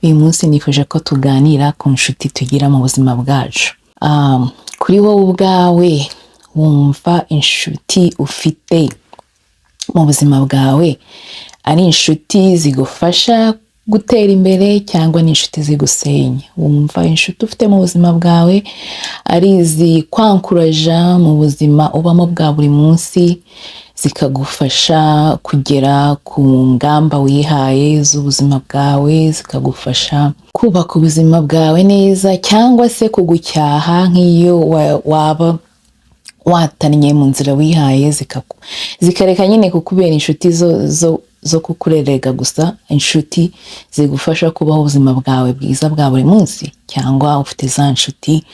Uyu munsi nifuje ko tuganira ku nshuti tugira mu buzima bwacu. Kuri wowe ubwawe, wumva inshuti ufite mu buzima bwawe ari inshuti zigufasha gutera imbere cyangwa ni inshuti zigusenya? Wumva inshuti ufite mu buzima bwawe ari izikwankuraja mu buzima ubamo bwa buri munsi, zikagufasha kugera ku ngamba wihaye z'ubuzima bwawe, zikagufasha kubaka ubuzima bwawe neza, cyangwa se kugucyaha nk'iyo waba watannye mu nzira wihaye, zikareka nyine kukubera inshuti zo kukurerega gusa, inshuti zigufasha kubaho ubuzima bwawe bwiza bwa buri munsi? Cyangwa ufite za nshuti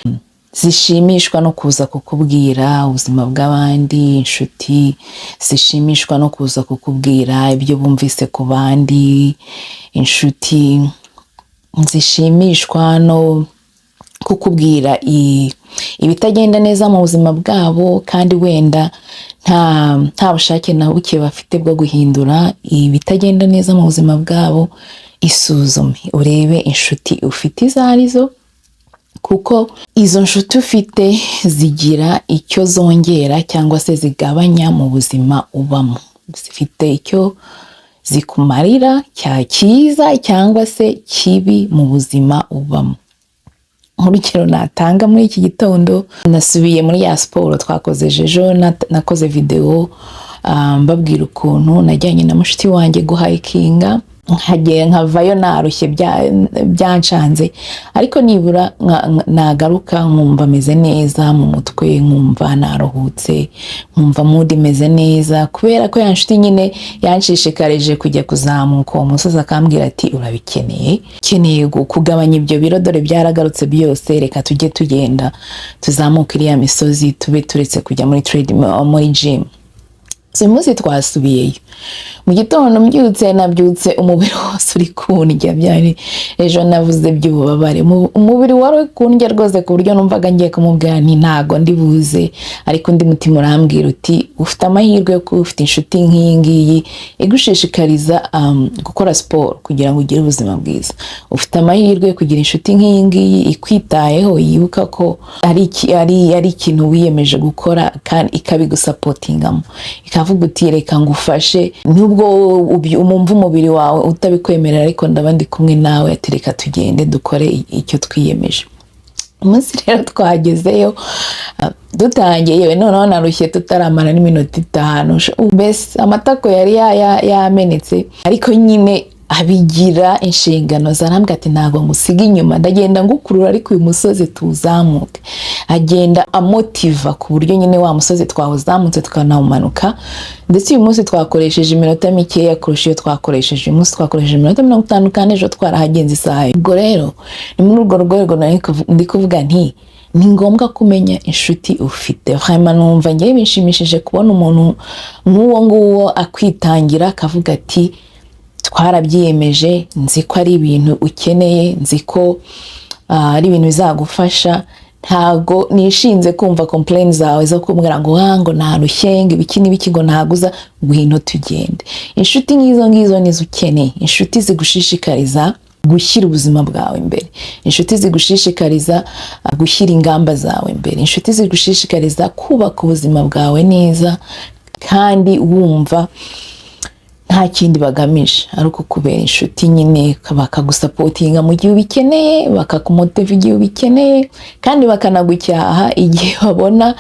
zishimishwa no kuza kukubwira ubuzima bw'abandi, inshuti zishimishwa no kuza kukubwira ibyo bumvise ku bandi, inshuti zishimishwa no kukubwira ibitagenda neza mu buzima bwabo, kandi wenda nta bushake na buke bafite bwo guhindura ibitagenda neza mu buzima bwabo? Isuzume urebe inshuti ufite izo arizo, kuko izo nshuti ufite zigira icyo zongera cyangwa se zigabanya mu buzima ubamo. Zifite icyo zikumarira cya cyiza cyangwa se kibi mu buzima ubamo. Nk'urugero natanga, muri iki gitondo nasubiye muri ya siporo twakoze ejo. Nakoze videwo mbabwira ukuntu najyanye na mushiki wanjye guhayikinga, nkagenda nkavayo narushye, byancanze, ariko nibura nagaruka nkumva meze neza mu mutwe, nkumva naruhutse, nkumva mood imeze neza, kubera ko ya nshuti nyine yanshishikarije kujya kuzamuka uwo musozi, akambwira ati: "Urabikeneye, ukeneye kugabanya ibyo biro, dore byaragarutse byose, reka tujye tugenda tuzamuke iriya misozi, tube turetse kujya muri treadmill, muri gym." So uyu munsi twasubiyeyo mu gitondo. Mbyutse, nabyutse umubiri wose uri kundya. Byari ejo navuze by'ububabare, umubiri wari uri kundya rwose, ku buryo numvaga ngiye kumubwira nti: "Ntago ndi buze." Ariko undi mutima urambwira uti: "Ufite amahirwe yo kuba ufite inshuti nk'iyi ngiyi igushishikariza gukora siporo kugira ngo ugire ubuzima bwiza. Ufite amahirwe yo kugira inshuti nk'iyi ngiyi ikwitayeho, yibuka ko ari ikintu wiyemeje gukora, kandi ikabigusapotingamo, ikavuga uti: 'Reka ngufashe, nubwo umva umubiri wawe utabikwemerera, ariko ndaba ndi kumwe nawe.' Ati: 'Reka tugende dukore icyo twiyemeje.'" Umunsi rero twagezeyo, dutangiye, yewe noneho narushye tutaramara n'iminota 5. Mbese amatako yari yamenetse, ariko nyine abigira inshingano. Zarambwira ati: "Ntabwo ngusiga inyuma, ndagenda ngukurura, ariko uyu musozi tuwuzamuke." Agenda amotiva ku buryo nyine wa musozi twawuzamutse, tukanawumanuka. Ndetse uyu munsi twakoresheje iminota mikeya kurusha iyo twakoresheje. Uyu munsi twakoresheje iminota 50, kandi ejo twarahagenze isaha. Ubwo rero ni muri urwo rwego nari ndi kuvuga nti ni ngombwa kumenya inshuti ufite. Vraiment numva ngewe binshimishije kubona umuntu nk'uwo nguwo akwitangira, akavuga ati: "Twarabyiyemeje, nzi ko ari ibintu ukeneye, nzi ko ari ibintu bizagufasha. Ntago nishinze kumva complain zawe zo kumbwira ngo ngo narushye, ngo ibiki n'ibiki, ngo ntaguza, ngwino tugende." Inshuti nk'izo ngizo nizo ukeneye, inshuti zigushishikariza gushyira ubuzima bwawe imbere, inshuti zigushishikariza gushyira ingamba zawe imbere, inshuti zigushishikariza kubaka ubuzima bwawe neza, kandi wumva nta kindi bagamije ari ukukubera inshuti nyine, bakagusapotinga mu gihe ubikeneye, bakakumotiva igihe ubikeneye, kandi bakanagucyaha igihe babona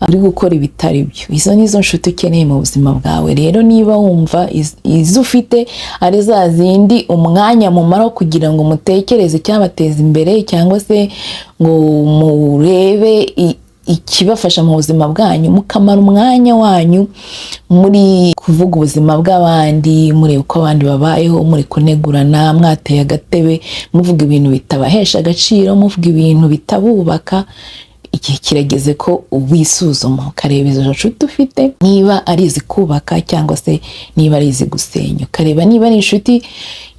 uri gukora ibitari byo. Izo ni zo nshuti ukeneye mu buzima bwawe. Rero niba wumva izo ufite ari za zindi umwanya mumara kugira ngo mutekereze icyabateza imbere, cyangwa se ngo murebe ikibafasha mu buzima bwanyu, mukamara umwanya wanyu muri kuvuga ubuzima bw'abandi, mureba uko abandi babayeho, muri kunegurana, mwateye agatebe, muvuga ibintu bitabahesha agaciro, muvuga ibintu bitabubaka, igihe kirageze ko wisuzuma, ukareba izo nshuti ufite niba ari izikubaka cyangwa se niba ari izigusenya, ukareba niba ari inshuti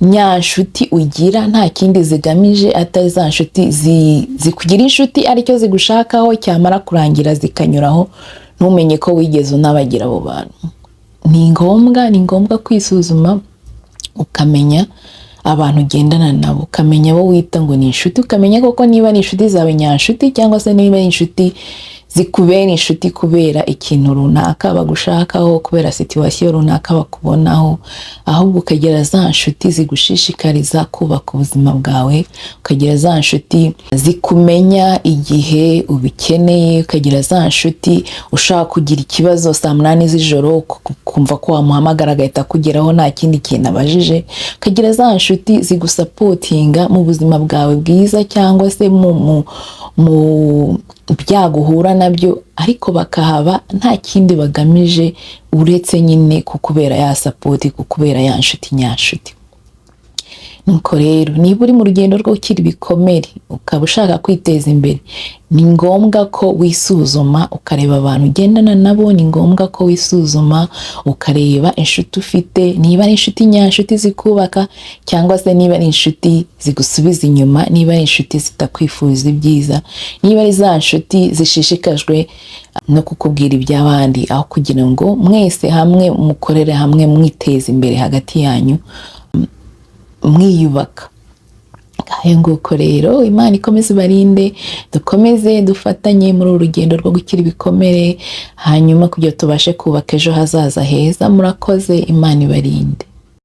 nyanshuti ugira nta kindi zigamije, atari za nshuti zikugira inshuti aricyo zigushakaho, cyamara kurangira zikanyuraho, ntumenye ko wigeze unabagira abo bantu. Ni ngombwa kwisuzuma, ukamenya abantu ugendana nabo, ukamenya abo wita ngo ni inshuti, ukamenya koko niba ari inshuti zawe nyanshuti cyangwa se niba ari inshuti zikubera inshuti kubera ikintu runaka bagushakaho, kubera situation runaka bakubonaho. Ahubwo ukagira za nshuti zigushishikariza kubaka ubuzima bwawe, ukagira za nshuti zikumenya igihe ubikeneye, ukagira za nshuti ushaka kugira ikibazo saa 8 z'ijoro ukumva ko wamuhamagara agahita akugeraho nta kindi kintu abajije, ukagira za nshuti zigusupportinga mu buzima bwawe bwiza cyangwa se mu byago uhura nabyo, ariko bakahaba nta kindi bagamije uretse nyine kukubera ya support, kukubera ya nshuti nyanshuti. Nuko rero niba uri mu rugendo rwo gukira ibikomere, ukaba ushaka kwiteza imbere, ni ngombwa ko wisuzuma ukareba abantu ugendana nabo. Ni ngombwa ko wisuzuma ukareba inshuti ufite, niba ari inshuti nyanshuti zikubaka cyangwa se niba ari inshuti zigusubiza inyuma, niba ari inshuti zitakwifuriza ibyiza, niba ari za nshuti zishishikajwe no kukubwira iby'abandi aho kugira ngo mwese hamwe mukorere hamwe mwiteza imbere hagati yanyu, mwiyubaka. Ngayo nguko rero, Imana ikomeze ibarinde, dukomeze dufatanye muri uru rugendo rwo gukira ibikomere, hanyuma kugira tubashe kubaka ejo hazaza heza. Murakoze, Imana ibarinde.